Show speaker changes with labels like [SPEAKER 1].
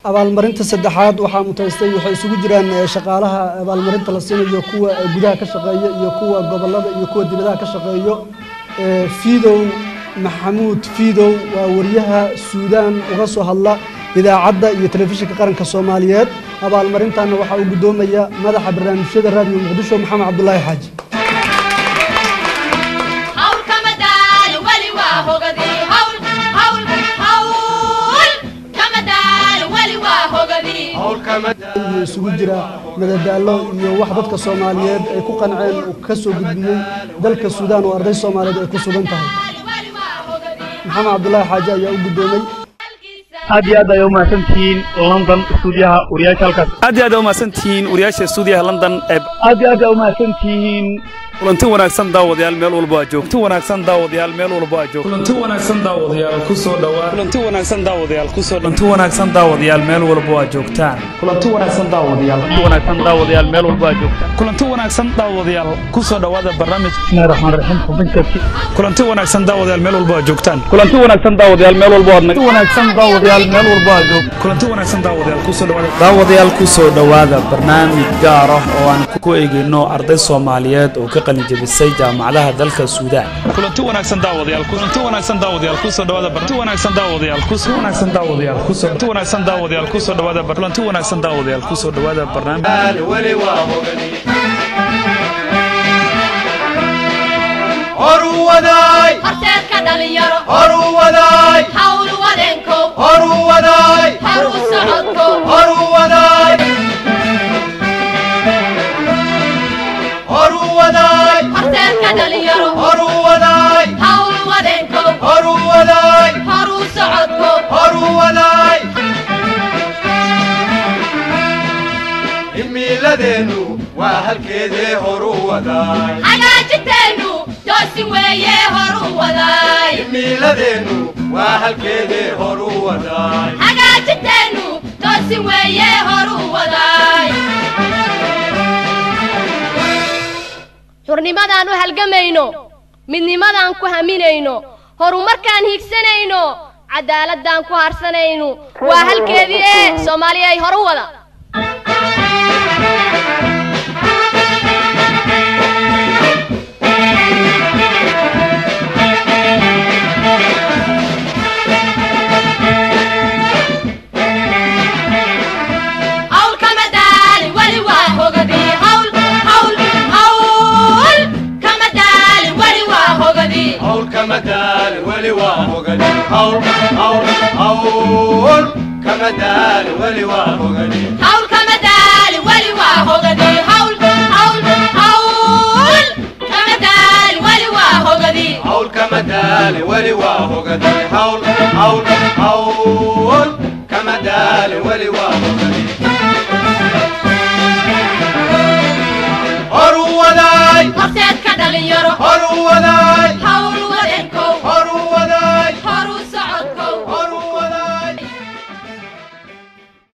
[SPEAKER 1] Abaalmarinta saddexaad waxaa mutaystay, waxay isugu jiraan shaqaalaha abaalmarinta la siinayo kuwa gudaha ka shaqeeya iyo kuwa gobolada iyo kuwa dibadaha ka shaqeeyo. Fiidow Maxamuud Fiidow waa wariyaha Suudaan uga soo hadla idaacadda iyo telefishinka qaranka Soomaaliyeed. Abaalmarintanna waxaa u guddoomaya madaxa barnaamijyada Raadiyo Muqdisho, Maxamed Cabdulaahi Xaaji.
[SPEAKER 2] Hawl kama daalo, weli waa hogadii. Hawl, hawl, hawl kama daalo, weli waa hogadii.
[SPEAKER 1] Iyo isugu jira madadaalo iyo wax dadka Soomaaliyeed ay ku qanceen uu ka soo gudbiyey dalka Suudaan oo arday Soomaaliyeed ay ku sugan tahay.
[SPEAKER 2] Weli waa hogadii.
[SPEAKER 1] Maxamed Cabdulaahi Xaaji ayaa u guddoomay.
[SPEAKER 3] Aad iyo aad ayay u mahadsantihiin London stuudiyaha wariyaasha halkaas.
[SPEAKER 4] Aad iyo aad ay u mahadsantihiin wariyaasha stuudiyaha London ee.
[SPEAKER 3] Aad iyo aad ay u mahadsantihiin.
[SPEAKER 4] Kulanti wanaagsan daawadayaal meel walba aad joogto. Kulanti wanaagsan daawadayaal meel walba aad joogto.
[SPEAKER 5] Kulanti wanaagsan daawadayaal, ku soo dhawaad.
[SPEAKER 4] Kulanti wanaagsan daawadayaal, ku soo.
[SPEAKER 5] Kulanti wanaagsan daawadayaal meel walba aad joogtaan.
[SPEAKER 3] Kulanti wanaagsan daawadayaal. Kulanti wanaagsan daawadayaal meel walba aad joogtaan.
[SPEAKER 5] Kulanti wanaagsan daawadayaal, ku soo dhawaada barnaamij.
[SPEAKER 3] Bismillahi raxmaani raxiim. Xubinta.
[SPEAKER 5] Kulanti wanaagsan daawadayaal meel walba aad joogtaan.
[SPEAKER 3] Kulanti wanaagsan daawadayaal meel walba aad. Wanaagsan daawadayaal meel walba aad joogtaan.
[SPEAKER 5] Kulanti wanaagsan daawadayaal, ku soo dhawaada.
[SPEAKER 4] Daawadayaal, ku soo dhowaada barnaamij gaar ah oo aan ku eegayno arday Soomaaliyeed oo ka qalin jebisay jaamacadaha dalka Suudaan.
[SPEAKER 5] Kulanti wanaagsan daawadayaal, kulanti wanaagsan daawadayaal, ku soo dhawaada. Kulanti wanaagsan daawadayaal, ku soo wanaagsan daawadayaal, ku soo kulanti wanaagsan daawadayaal, ku soo dhawaada. Kulanti wanaagsan daawadayaal, ku soo dhawaada barnaamij.
[SPEAKER 6] Weli waa hogani horu wadaay.
[SPEAKER 2] Horseedka dhalinyaro
[SPEAKER 6] horu wadaay.
[SPEAKER 2] Hawl wadeenkow
[SPEAKER 6] horu wadaay.
[SPEAKER 2] Hor u socodkow
[SPEAKER 6] horu wadaay horu wadaay.
[SPEAKER 2] Horseedka dhalinyaro
[SPEAKER 6] horu wadaay.
[SPEAKER 2] Hawl wadeenkow
[SPEAKER 6] horu wadaay.
[SPEAKER 2] Hor u socodkow
[SPEAKER 6] horu wadaay. Himiladeennu waa halkeedee horu wadaay.
[SPEAKER 2] Hagaajinteennu toosi weeye, hor u wadaay.
[SPEAKER 6] Himiladeennu waa halkeedee horu wadaay.
[SPEAKER 2] Hagaajinteennu toosi weeye, hor u wadaay. Xurnimadaan u halgamayno, midnimadaan ku haminayno, horumarkaan hiigsanayno, cadaaladaan ku harsanayno waa halkeedii ee Soomaaliya ay horu wada. Hawl kama daalin, weli waa hogadii. Hawl, hawl, hawl kama daalin, weli waa hogadii.
[SPEAKER 6] Hawl kama daalin, weli waa hogani. Hawl, hawl, hawl kama daalin, weli waa hogani.
[SPEAKER 2] Hawl kama daalin, weli waa hogadii. Hawl, hawl, hawl kama daalin, weli waa hogadii.
[SPEAKER 6] Hawl kama daalin, weli waa hogani. Hawl, hawl, hawl kama daalin, weli waa hogani. Horu wadaay.
[SPEAKER 2] Horseedka dhalinyaro
[SPEAKER 6] horu wadaay.
[SPEAKER 2] Hawl